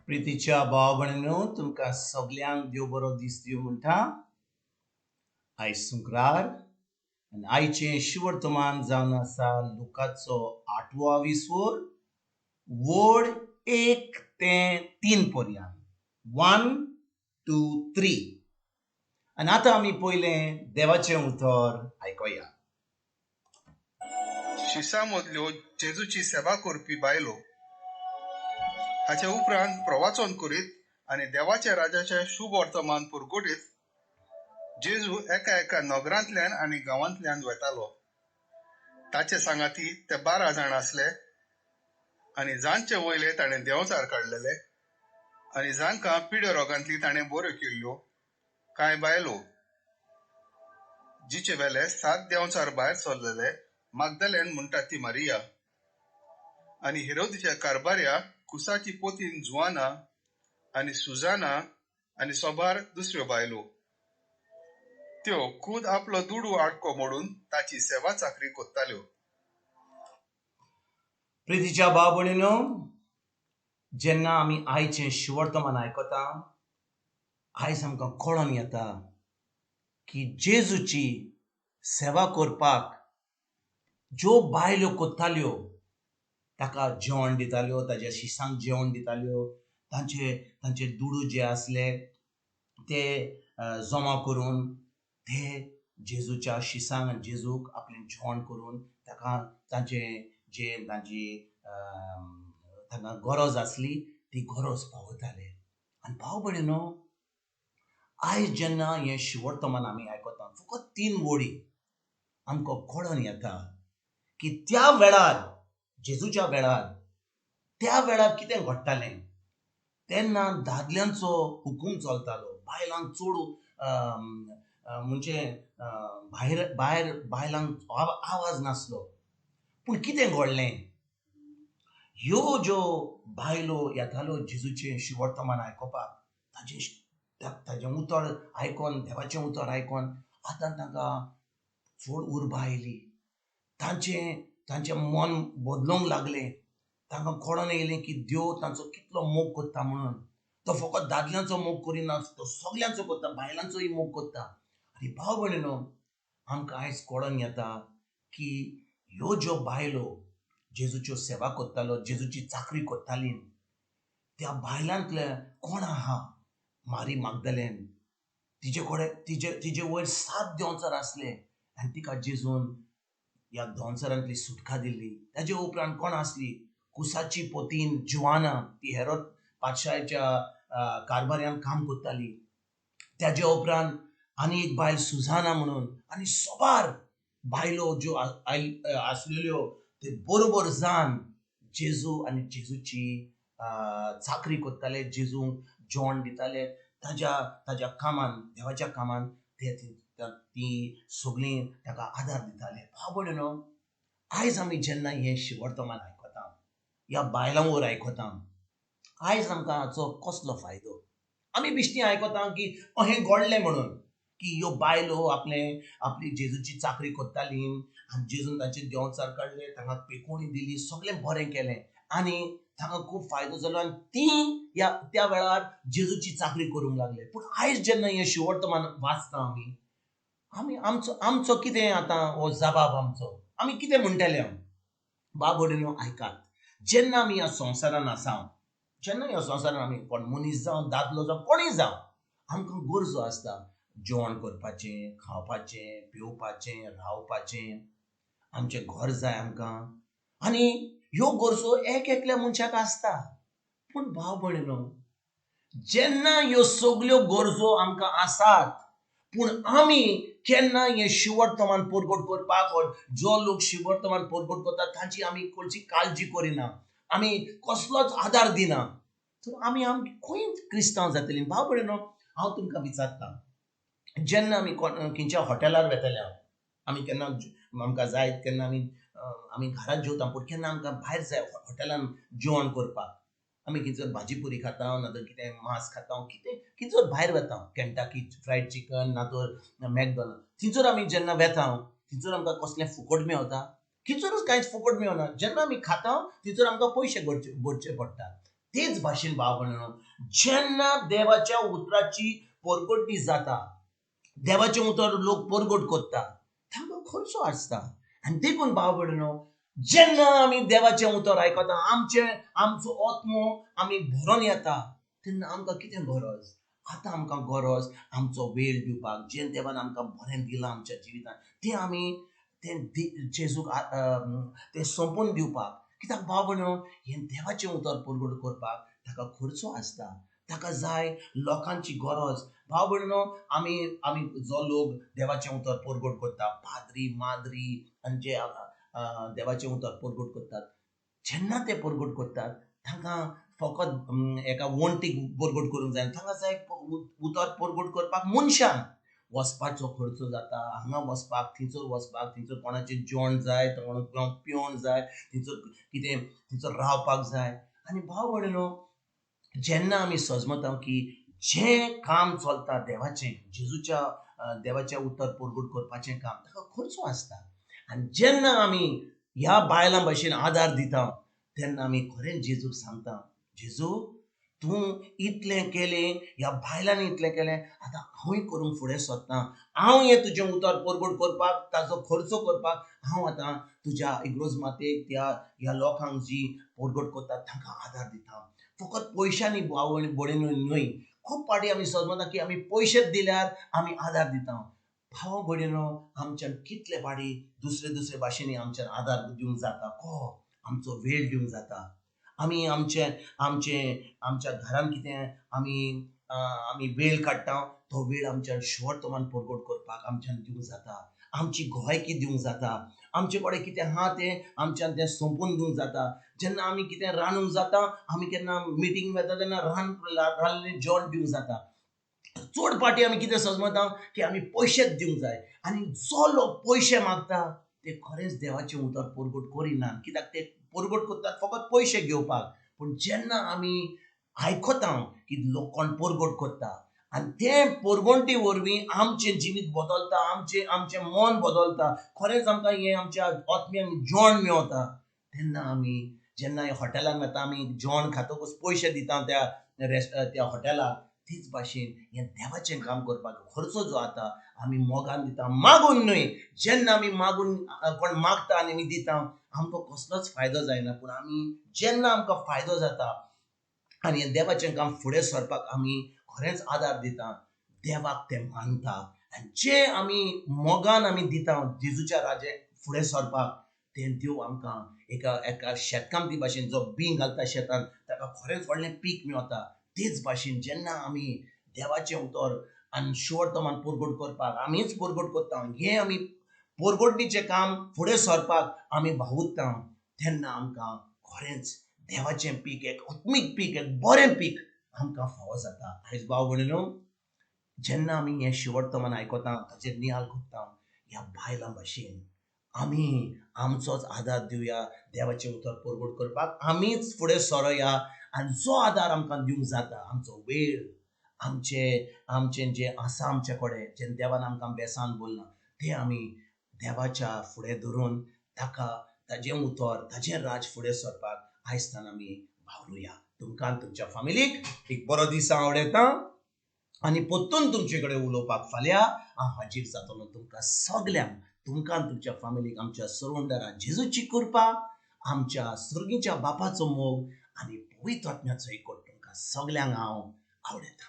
प्रितीच्या भाव भयणीनो, तुमकां सगल्यांक देव बरो दीस दिवं म्हणटा. आयज सुंक्रार आनी आयचें शिवर्तमान जावन आसा लुकाचो आठवो आविस्वोर, वड 1 ते 3 पर्यंत, 1 2 3. आनी आतां आमी पयलें देवाचें उतर आयकोया. शिसा मदल्यो जेजूची सेवा करपी बायलो. हाचे उपरांत प्रवाचन करीत आनी देवाच्या राजाचे शुभ वर्तमान पुरगुटीत जेजू एका एका नगरांतल्यान आनी गांवांतल्यान वेतालो. ताचे सांगाती ते 12 जाण आसले आनी जांचे वयले ताणें देंवचार काडलेले आनी जांकां पिड्यो रोगांतली ताणें बऱ्यो केल्ल्यो कांय बायलो, जिचे वेले 7 देंवचार भायर सरलेले मागदलेन म्हणटा ती मारिया आनी हेरोदीच्या कारबार्या कुसाची पोतीन जुआना आनी सुजाना आनी सोबार दुसऱ्यो बायलो. त्यो खूद आपलो दुडू आडको मोडून ताची सेवा चाकरी कोत्ताल्यो. प्रितीच्या भाव भयणीनो, जेन्ना आमी आयचें शिवर्तमान आयकता, आयज आमकां कळोन येता की जेजूची सेवा करपाक ज्यो बायल्यो कोत्ताल्यो, ताका जेवण दिताल्यो, ताज्या शिसांक जेवण दिताल्यो, तांचे दुडू जे आसले ते जमा करून ते जेजूच्या शिसांक आनी जेजूक आपलें जेवण करून ताका तांचे जे तांची तांकां गरज आसली ती गरज पावयताले. आनी भाव भयणीनो, आयज जेन्ना हें शिवर्तमान आमी आयकता, फकत 3 वळी आमकां कळोन येता की त्या वेळार, जेजूच्या वेळार, त्या वेळार कितें घडटालें. तेन्ना दादल्यांचो हुकूम चलतालो, बायलांक चड म्हणजे भायर भायर बायलांक आवाज नासलो. पूण कितें घडलें, ह्यो ज्यो बायलो येताल्यो जेजूचें शिवर्तमान आयकोपाक, ताजें उतर आयकोन, देवाचें उतर आयकोन आतां तांकां चड उर्बा आयली, तांचें मन बदलूंक लागलें. तांकां कळोन येयलें की देव तांचो कितलो मोग करता म्हणून. तो फकत दादल्यांचो मोग करिना, तो सगल्यांचो करता, बायलांचोय मोग करता. आनी भाव भयणीनो, आमकां आयज कळोन येता की ह्यो ज्यो बायलो जेजूच्यो सेवा करताल्यो, जेजूची चाकरी करताली, त्या बायलांतले कोण आहा? मारी मागदलेन, तिजे कडेन तिजे वयर 7 देंवचार आसले आनी तिका जेजून ह्या दोनसरांतली सुटका दिल्ली. ताजे उपरांत कोण आसली? कुसाची पोतीन जुआना, ती हेरोद पातशाच्या कारभार्यान काम करताली. ताजे उपरांत आनी एक बायल सुजाना म्हणून, आनी सोबार बायलो ज्यो आसलेल्यो ते बरोबर जावन जेजू आनी जेजूची चाकरी करताले, जेजूंक जेवण दिताले. ताज्या कामान, देवाच्या कामान ते ती सगळीं ताका आदार दिताले. भाव भयणीनो, आयज आमी जेन्ना हें शिवर्तमान आयकता, ह्या बायलां वयर आयकता, आयज आमकां हाचो कसलो फायदो? आमी बेश्टी आयकता की अहें घडलें म्हणून, की ह्यो बायलो आपली जेजूची चाकरी करताली आनी जेजून तांचे देंवचार काडले, तांकां पेकोवणी दिली, सगळें बरें केलें आनी तांकां खूब फायदो जालो आनी ती त्या वेळार जेजूची चाकरी करूंक लागले. पूण आयज जेन्ना हें शिवर्तमान वाचता आमी, आमी आमचो कितें आतां हो जबाब आमचो, आमी कितें म्हणटले? बाब भयणीनो आयकात, जेन्ना आमी ह्या संवसारान आसा, जेन्ना ह्या संवसारान आमी कोण मनीस जावं, दादलो जावं, कोणूय जावं, आमकां गरजो आसता जेवण करपाचें, खावपाचें, पिवपाचें, रावपाचें, आमचें घर जाय आमकां. आनी ह्यो गरजो एक एकल्या मनशाक आसता. पूण भाव भयणीनो, जेन्ना ह्यो सगल्यो गरजो आमकां आसात, पूण आमी केन्ना हें शिवर्तमान परगट करपाक, जो लोक शिवर्तमान परगट करता तांची आमी खंयची काळजी करिना, आमी कसलोच आदार दिना, तर आमी खंय क्रिस्तांव जातली? भाव भयणीनो, हांव तुमकां विचारता, जेन्ना आमी खंयच्या हॉटेलार वेतले, आमी केन्ना आमकां जाय केन्ना आमी घरांत जेवता, पूण केन्ना आमकां भायर जाय हॉटेलान जेवण करपाक, आमी कितें भाजी पुरी खाता ना तर कितें मांस खाता, कितें कितें भायर वता, केंटाकी फ्रायड चिकन ना तर मॅकडॉनल्ड, थंयसर आमी जेन्ना वेता थंयसर आमकां कसलें फुकट मेवता? थंयसरूच कांयच फुकट मेवना. जेन्ना आमी खाता थंयसर आमकां पयशे भरचे पडटा. तेच भाशेन भाव भयणीनो, जेन्ना देवाच्या उतराची परगटणी जाता, देवाचें उतर लोक परगट करता, तांकां खर्चो आसता. आनी देखून भाव भयणीनो, जेन्ना आमी देवाचें उतर आयकता, आमचो आत्मो आमी भरोन येता, तेन्ना आमकां कितें गरज? आतां आमकां गरज आमचो वेळ दिवपाक. जें देवान आमकां बरें दिलां आमच्या जिवितांत तें आमी तें जेजूक तें सोंपून दिवपाक. कित्याक भाव भयणीनो, हें देवाचें उतर परगट करपाक ताका खर्चो आसता, ताका जाय लोकांची गरज. भाव भयणीनो, आमी आमी जो लोक देवाचें उतर परगट करता, पाद्री माद्री आनी जे देवाचें उतर परगट करतात, जेन्ना ते परगट करतात तांकां फकत एका वण्टीक परगट करूंक जायना, तांकां जाय उतर परगट करपाक मनशांक वचपाचो खर्चो जाता. हांगा वचपाक, थंयसर वचपाक, थंयसर कोणाचें जेवण जाय, कोणाक पिवण जाय, थंयसर कितें थंयसर रावपाक जाय. आनी भाव भयणीनो, जेन्ना आमी सजमता की जें काम चलता देवाचें, जेजूच्या देवाचें उतर परगट करपाचें काम, ताका खर्चो आसता. आनी जेन्ना आमी ह्या बायलां भशेन आदार दिता, तेन्ना आमी खरेंच जेजूक सांगता, जेजू तूं इतलें केलें, ह्या बायलांनी इतलें केलें, आतां हांवूय करूंक फुडें सरता. हांव हें तुजें उतर परगट करपाक, ताजो खर्चो करपाक हांव आतां तुज्या इग्रोज मातेक, त्या ह्या लोकांक जी परगट करतात तांकां आदार दिता. फकत पयशांनी भाव भयणीनो न्हय, खूब फावटी आमी समजता की आमी पयशेच दिल्यार आमी आदार दिता. भाव भयणीनो, आमच्यान कितले फावटी दुसरे दुसरे भाशेनी आमच्यान आदार दिवंक जाता, आमचो वेळ दिवंक जाता. आमी आमचे आमचे आमच्या घरान कितें आमी आमी वेळ काडटा, तो वेळ आमच्यान शॉर्ट परगट करपाक आमच्यान दिवंक जाता. आमची गोवायकी दिवंक जाता. आमचे कडेन कितें आहा तें आमच्यान तें सोंपून दिवंक जाता. जेन्ना आमी कितें रांदूंक जाता, आमी केन्ना मिटींग वता तेन्ना रांदलें जेवण दिवंक जाता. चड फावटी आमी कितें समजता की आमी पयशेच दिवंक जाय. आनी जो लोक पयशे मागता ते खरेंच देवाचें उतर परगट करिनात, कित्याक ते परगट करतात फकत पयशे घेवपाक. पूण जेन्ना आमी आयकता की लोक कोण परगट करता आनी तें परगंटी वरवीं आमचें जिवीत बदलता, आमचें आमचें मन बदलता, खरेंच आमकां हें आमच्या आत्म्यांक जेवण मेवता, तेन्ना आमी जेन्ना हॉटेलान वता, आमी जेवण खातकूच पयशे दिता त्या त्या हॉटेलाक, तेच भाशेन हें देवाचें काम करपाक खर्चो जो आता आमी मोगान दिता, मागून न्हय. जेन्ना आमी मागून, कोण मागता आनी आमी दिता, आमकां कसलोच फायदो जायना. पूण आमी जेन्ना आमकां फायदो जाता आनी हें देवाचें काम फुडें सरपाक आमी खरेंच आदार दिता, देवाक तें मानता. आनी जें आमी मोगान आमी दिता जेजूच्या राजे फुडें सरपाक, तें देव आमकां एका एका शेतकामती भाशेन जो बीं घालता शेतान ताका खरेंच व्हडलें पीक मेवता. तेच भाशेन जेन्ना आमी देवाचें उतर आनी शुवर्तमान परगट करपाक आमीच परगट करता, हें आमी परगटणीचें काम फुडें सरपाक आमी वावुरता, तेन्ना आमकां खरेंच देवाचें पीक, एक आत्मीक पीक, एक बरें पीक आमकां फावो जाता. आयज भाव भयणीनो, जेन्ना आमी हें शिवर्तमान आयकता, ताचेर नियाळ करता, ह्या बायलां भाशेन आमी आमचोच आदार दिवया, देवाचें उतर परगट करपाक आमीच फुडें सरोया. आनी जो आदार आमकां दिवंक जाता, आमचो वेळ, आमचे आमचें जें आसा आमचे कडेन, जें देवान आमकां बेसान बोल्लां, तें आमी देवाच्या फुडें धरून ताका ताजें उतर, ताजें राज फुडें सरपाक आयजतान आमी वावरुया. तुमकां तुमच्या फामिलीक एक बरो दीस आवडयता आनी परतून तुमचे कडेन उलोवपाक फाल्यां हांव हाजीर जातलो. तुमकां सगल्यांक, तुमकां तुमच्या फामिलीक आमच्या सरवंडरा जेजूची कृपा, आमच्या सर्गीच्या बापाचो मोग आनी पवित्र आत्म्याचो एकवट तुमकां सगल्यांक हांव आवडयता.